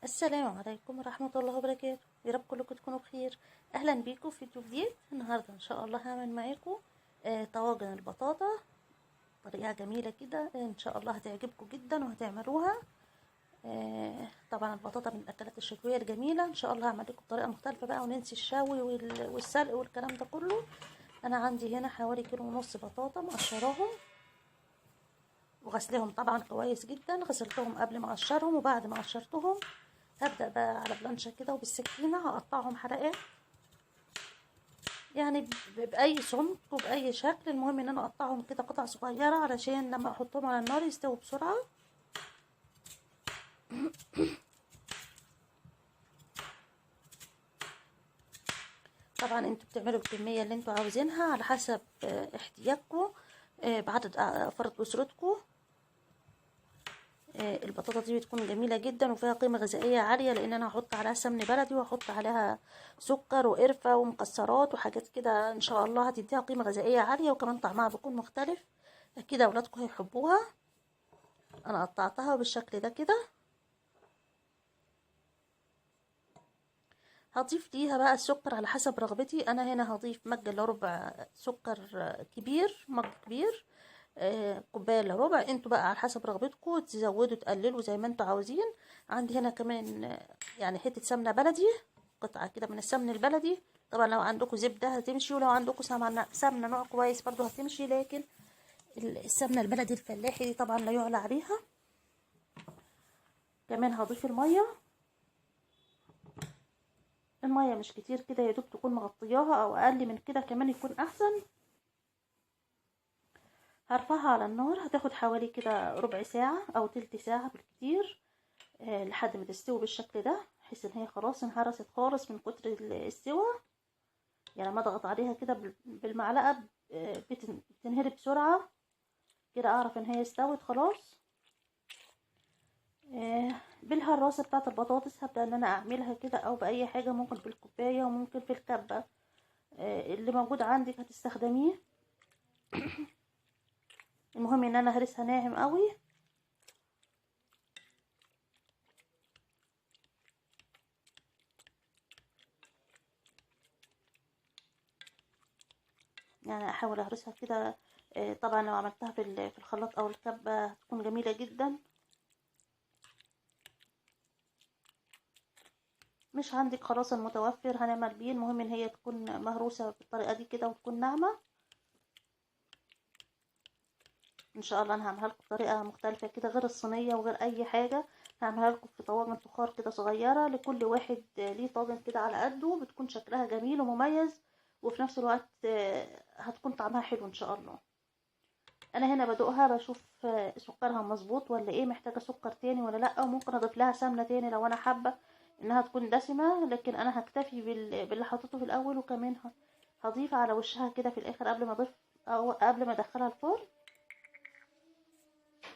السلام عليكم ورحمة الله وبركاته. يا رب كلكم تكونوا بخير. اهلا بيكم في فيديو جديد. النهارده ان شاء الله هعمل معاكم طواجن البطاطا طريقة جميلة كده، ان شاء الله هتعجبكم جدا وهتعملوها. طبعا البطاطا من الاكلات الشتوية الجميلة. ان شاء الله هعمل لكم بطريقة مختلفة بقى، وننسي الشوي والسلق والكلام ده كله. انا عندي هنا حوالي 1.5 كيلو بطاطا مقشراهم وغسلهم طبعا كويس جدا، غسلتهم قبل ما اقشرهم، وبعد ما قشرتهم هبدأ بقى على بلانشة كده وبالسكينة هقطعهم حلقات، يعني بأي سمك وبأي شكل. المهم ان انا اقطعهم كده قطع صغيرة علشان لما احطهم على النار يستووا بسرعة. طبعا انتوا بتعملوا الكمية اللي انتوا عاوزينها على حسب احتياجكم، بعدد افراد اسرتكم. البطاطا دي بتكون جميلة جدا وفيها قيمة غذائية عالية، لان انا هحط عليها سمن بلدي وهحط عليها سكر وقرفه ومكسرات وحاجات كده، ان شاء الله هتديها قيمة غذائية عالية، وكمان طعمها بيكون مختلف. اكيد اولادكم هيحبوها. انا قطعتها بالشكل ده كده. هضيف ليها بقى السكر على حسب رغبتي. انا هنا هضيف مج الا ربع سكر كبير، مج كبير، كوباية الا ربع. انتوا بقى على حسب رغبتكم تزودوا تقللوا زي ما انتوا عاوزين. عندي هنا كمان يعني حتة سمنه بلدي، قطعه كده من السمن البلدي. طبعا لو عندكم زبدة هتمشي، ولو عندكم سمنه نوع كويس برضو هتمشي، لكن السمنة البلدي الفلاحي دي طبعا لا يعلى عليها. كمان هضيف المية. المية مش كتير كده، يا دوب تكون مغطياها او اقل من كده كمان يكون احسن. هرفعها على النار، هتاخد حوالي كده ربع ساعة او تلت ساعة بالكتير، لحد ما تستوي بالشكل ده، بحيث ان هي خلاص انهرست خالص من كتر السوى. يعني ما اضغط عليها كده بالمعلقة بتنهرب بسرعة كده، اعرف ان هي استوت خلاص. بالهراسة بتاعة البطاطس هبدأ ان انا اعملها كده، او باي حاجة، ممكن بالكوباية وممكن في الكبة، اللي موجود عندك هتستخدميه. المهم ان انا هرسها ناعم قوي. يعني احاول اهرسها كده. طبعا لو عملتها في الخلاط او الكبة هتكون جميلة جدا. مش عندك خلاص المتوفر هنعمل بيه، المهم ان هي تكون مهروسة بالطريقة دي كده وتكون ناعمة. ان شاء الله انا هعملها لكم بطريقة مختلفة كده، غير الصينية وغير اي حاجة. هعملها لكم في طواجن فخار كده صغيرة، لكل واحد ليه طاجن كده على قده، بتكون شكلها جميل ومميز، وفي نفس الوقت هتكون طعمها حلو ان شاء الله. انا هنا بدوقها، بشوف سكرها مظبوط ولا ايه، محتاجه سكر تاني ولا لا، وممكن اضيف لها سمنه تاني لو انا حابة انها تكون دسمة، لكن انا هكتفي باللي حطيته في الاول، وكمان هضيف على وشها كده في الاخر قبل ما اضيف او قبل ما ادخلها الفرن.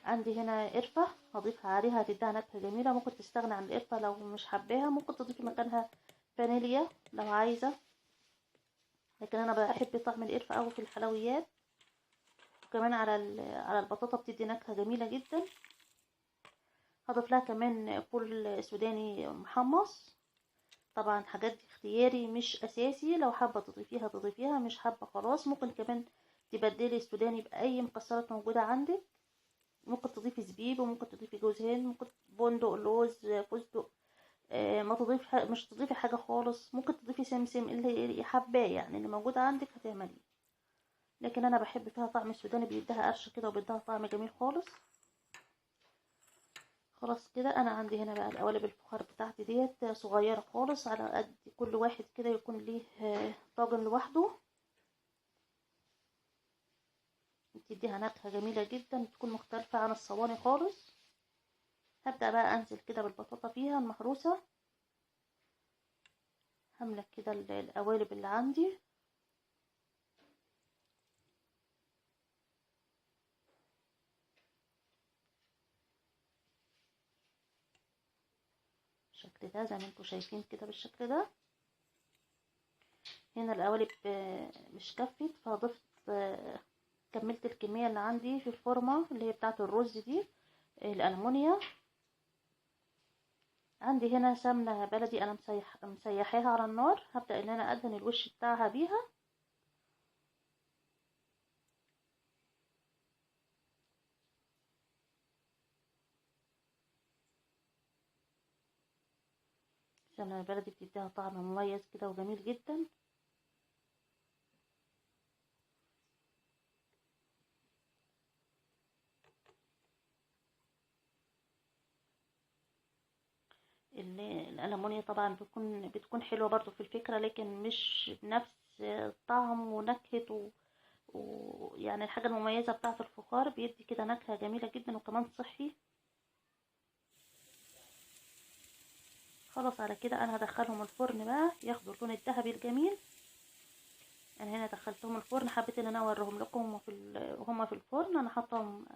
عندي هنا قرفه هضيفها عليها، هتديها نكهة جميلة. ممكن تستغنى عن القرفه لو مش حباها، ممكن تضيفي مكانها فانيليا لو عايزه، لكن انا بحب طعم القرفه قوي في الحلويات، وكمان على البطاطا بتدي نكهة جميلة جدا. هضيف لها كمان فول سوداني محمص. طبعا الحاجات دي اختياري مش اساسي، لو حابة تضيفيها تضيفيها، مش حابة خلاص. ممكن كمان تبدلي السوداني باي مكسرات موجودة عندك، ممكن تضيفي زبيب، وممكن تضيفي جوز هند، ممكن بندق، لوز، فستق، ما تضيفي، مش تضيفي حاجة خالص. ممكن تضيفي سمسم، اللي حباه يعني اللي موجود عندك هتعمليه، لكن انا بحب فيها طعم السوداني، بيديها قرش كده وبيديها طعم جميل خالص. خلاص كده انا عندي هنا بقى القوالب الفخار بتاعتي ديت صغيرة خالص، على قد كل واحد كده يكون ليه طاجن لوحده، بتديها نكهة جميلة جدا، بتكون مختلفة عن الصواني خالص. هبدا بقى انزل كده بالبطاطا فيها المهروسه، هملك كده القوالب اللي عندي. بالشكل ده زي ما انتوا شايفين كده، بالشكل ده. هنا القوالب مش كفت، فضفت كملت الكمية اللي عندي في الفورمة اللي هي بتاعه الرز دي الالمونيا. عندي هنا سمنه بلدي انا مسيحاها على النار، هبدا ان انا ادهن الوش بتاعها بيها. السمنة البلدي بتديها طعم مميز كده وجميل جدا. الألمونيا طبعا بتكون حلوة برضو في الفكرة، لكن مش بنفس الطعم ونكهة ويعني الحاجة المميزة بتاعة الفخار، بيدي كده نكهة جميلة جدا وكمان صحي. خلاص على كده انا هدخلهم الفرن بقى ياخدوا اللون الذهبي الجميل. انا هنا دخلتهم الفرن، حبيت ان انا اوريهم لكم هما في الفرن. انا حاطاهم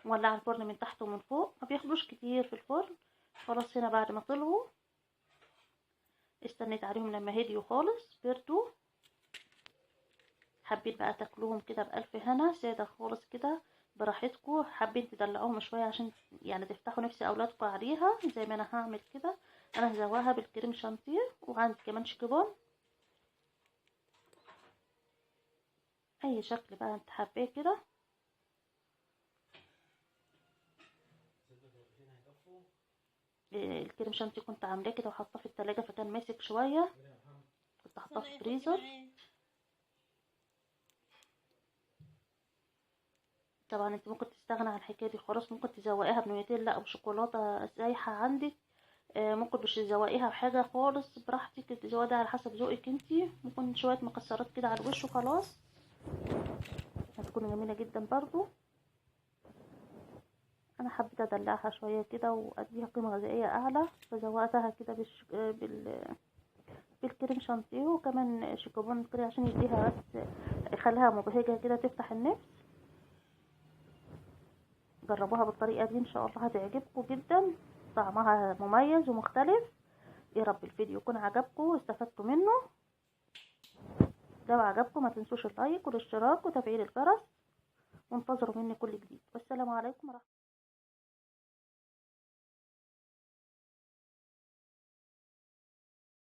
مولعه الفرن من تحت ومن فوق، ما بياخدوش كتير في الفرن. خلاص هنا بعد ما طلعوا استنيت عليهم لما هديوا خالص بردوا. حابين بقى تاكلوهم كده بألف هنا، ساده خالص كده براحتكم. حابين تدلعوهم شوية عشان يعني تفتحوا نفس اولادكم عليها زي ما انا هعمل كده. انا هزوقها بالكريم شانتيه، وعندي كمان شيكوبون، اي شكل بقى انت حباه كده. الكريم شانتيه كنت عاملاه كده وحاطاه في التلاجة فكان ماسك شوية، كنت حاطاه في الفريزر. طبعا انت ممكن تستغنى عن الحكاية دي خالص، ممكن تزوقيها بنوتيلا او شوكولاتة سايحه عندك، ممكن مش تزوقيها بحاجة خالص، براحتك تزوقيها ده على حسب ذوقك انتي. ممكن شوية مكسرات كده على الوش وخلاص، هتكون جميلة جدا برضو. انا حبيت ادلعها شوية كده واديها قيمة غذائية اعلى، فزوقتها كده بالكريم شانتيه وكمان شيكوبون كده عشان يديها بس يخليها مبهجه كده تفتح النفس. جربوها بالطريقة دي ان شاء الله هتعجبكم جدا، طعمها مميز ومختلف. يا رب الفيديو يكون عجبكم واستفدتوا منه. لو عجبكم ما تنسوش اللايك والاشتراك وتفعيل الجرس، وانتظروا مني كل جديد. والسلام عليكم ورحمة الله.